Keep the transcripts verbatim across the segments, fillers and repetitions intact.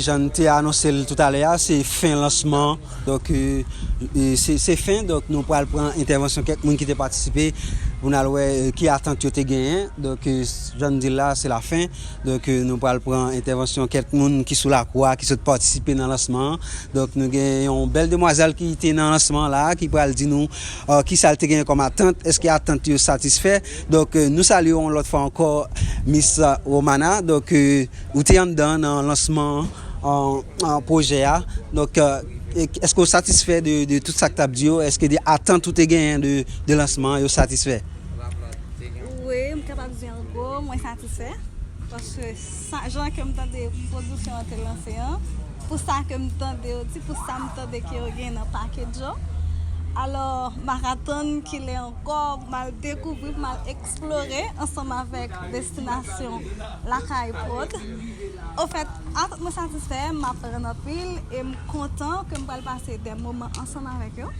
Jan n te anonse l toutalè a, se fen lansman. Donk, e, e, se, se fen. Donk, nou pral pran entèvansyon kèk moun ki te patisipe pou n al wè, e, ki atant yo te genyen. Donk, e, jan n di l la, se lafen. Donk, e, nou pral pran entèvansyon kèk moun ki sou lakou a, ki sot patisipe nan lansman an. Donk, nou gen yon bèl demwazèl ki te nan lansman an la, ki pral di nou, e, ki sa l te genyen kòm atant, èske atant yo satisfè. Donk, e, nou salye yon lòt fwa ankò Miss Romana. Donk, e, ou te anndan nan lansman an, an pwojè a. Donk, e, e, èske w satisfè de, de tout sa k t ap di yo? Èske de atant ou te genyen de, de lansman an, yo satisfè? Wi, m kapab di an gwo, mwen satisfè. Paske sa, jan ke m tande pwodiksyon an te lanse an, pou sa ke m tande yo di, pou sa m tande ke yo gen nan package yo. Alò, m pa ka tann kilè ankò pou m al dekouvri, pou m al eksplore ansanm avèk destinasyon Lakay Prod. Ofèt, atant mwen satisfè, m aprann anpil e m kontan ke m pral pase de moman ansanm avèk yo.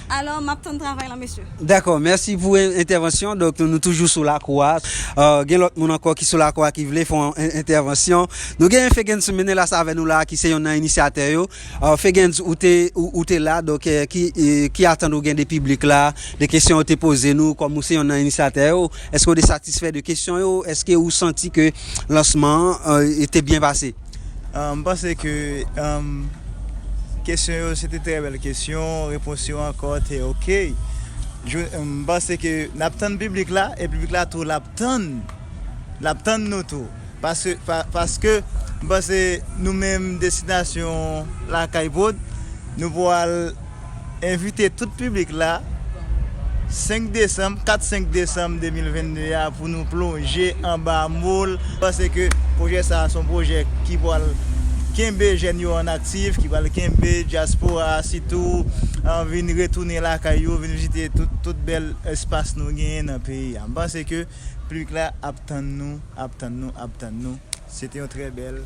Alò, m ap tann travay lan, mesye. Dakò, mèsi pou en-, entèvansyon. Donk, nou, nou toujou sou lakou a. E, gen lòt moun ankò ki sou lakou a ki vle fè yon en-, entèvansyon. Nou gen Fegens Menelas avè nou la, ki se yonn nan inisyatè yo. E, Fegens, ou te, ou, ou te la, donk, e, ki, e, ki atant ou gen de piblik la, de kesyon yo te poze nou, kòm ou se yonn nan inisyatè yo, èske w te satisfè de kesyon yo? Èske ou santi ke lansman an, e, te byen pase? E, m panse ke, e, kesyon yo, se te trè bèl kesyon, repons yo ankò te oke. Je, e, m panse ke n ap tann piblik la, e piblik la tou, l ap tann, l ap tann nou tou. Paske, pa, paske, m panse nou menm destinasyon Lakay Prod, nou pral envite tout piblik la senk desanm, kat senk desanm de mil vennde a pou nou plonje anba mo l. M panse ke pwojè sa a se yon pwojè ki pral kenbe jèn yo an aktif, ki pral kenbe dyaspora a sitou, e, vin retounen lakay yo, vin vizite tout, tout bèl espas nou genyen nan peyi a. M panse ke piblik la ap tann nou, ap tann nou, ap tann nou. Se te yon trè bèl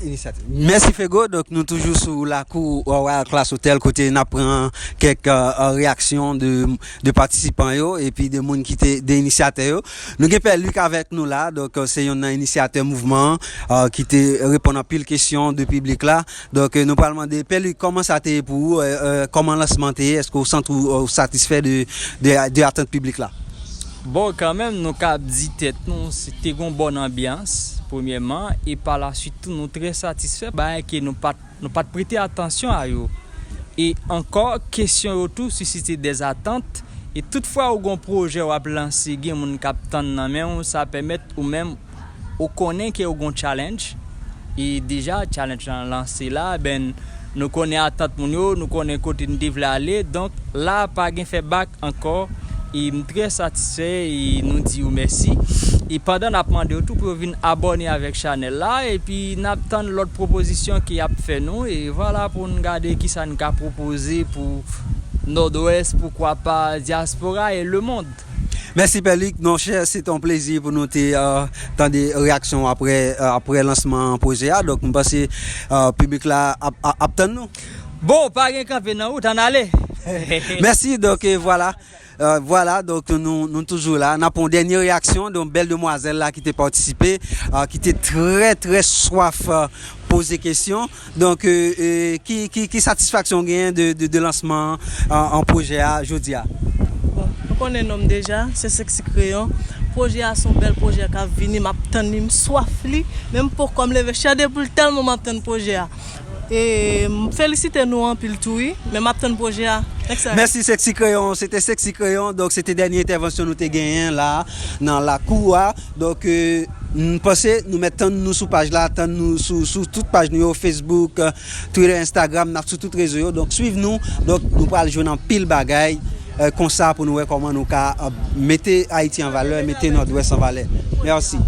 inisyativ. Mèsi Fego. Donk, nou toujou sou lakou Royal Class Hotel, kote n ap pran kèk, e, e, reyaksyon de, de patisipan yo, epi de moun ki te, de inisyatè yo. Nou gen Pè Luc avèk nou la. Donk, e, se yonn nan inisyatè mouvman an, e, ki te reponn anpil kesyon de piblik la. Donk, e, nou pral mande, Pè Luc, kòman sa te ye pou ou? E, e, kòman lansman te ye? Èske w santi w, e, w satisfè de, de, de atant piblik la? Bon, kanmenm, nou ka di tèt nou, se te gon bòn anbyans, premyèman, e pa la swit tou, nou trè satisfè, bagay ke nou pa t, nou pa t prete atansyon a yo. E ankò, kesyon yo tou sisite dèzatant, e tout fwa ou gon pwojè w ap lanse, gen moun k ap tann nan men w, sa pèmèt ou menm ou konnen ke ou gon challenge. E deja, challenge lan lanse la, ben, nou konnen atant moun yo, nou konnen kote n te vle ale. Donk, la, pa gen fè bak ankò. E m trè satisfè, e nou di yo mèsi. E pandan n ap mande yo tou pou yo vin abòne avèk chanèl la, epi n ap tann lòt pwopozisyon ke y ap fè nou. E vwala, pou n gade kisa n ka pwopoze pou Nòdwès, poukwa pa dyaspora e lemonn. Mèsi, Pè Luc. Monchè, se te yon plezi pou nou te, e, tande reyaksyon w aprè, e, aprè lansman pwojè a. Donk, m panse, e, piblik la ap, ap, ap tann nou. Bon, pa gen kanpe nan wout, ann ale. Mèsi. Donk, e, vwala. E, vwala, donk, nou, nou toujou la. N ap pran yon dènye reyaksyon de yon bèl demwazèl la ki te patisipe, e, ki te trè, trè swaf, e, poze kesyon. Donk, e, e, ki, ki, ki satisfaksyon w genyen de, de, de lansman an, an pwojè a jodi a? Bon, nou konnen non m deja, se Sexy Crayon. Pwojè a se yon bèl pwojè k ap vini, m ap tann li, m swaf li. Men m poko, m leve chè depoul tèlman m ap tann pwojè a. E m felisite nou anpil tou, wi, men m ap tann pwojè a. Next time. Mèsi, Sexy Crayon. Se te Sexy Crayon. Donk, se te dènye entèvansyon nou te genyen la, nan lakou a. Donk, e, m panse nou mèt tann nou sou paj la, tann nou sou, sou tout paj nou yo, Facebook, e, Twitter, Instagram, n ap sou tout rezo yo. Donk, swiv nou. Donk, nou pral jwenn anpil bagay, e, konsa pou nou wè kòman nou ka, e, mete Ayiti an valè, mete Nòdwès an valè. Mèsi.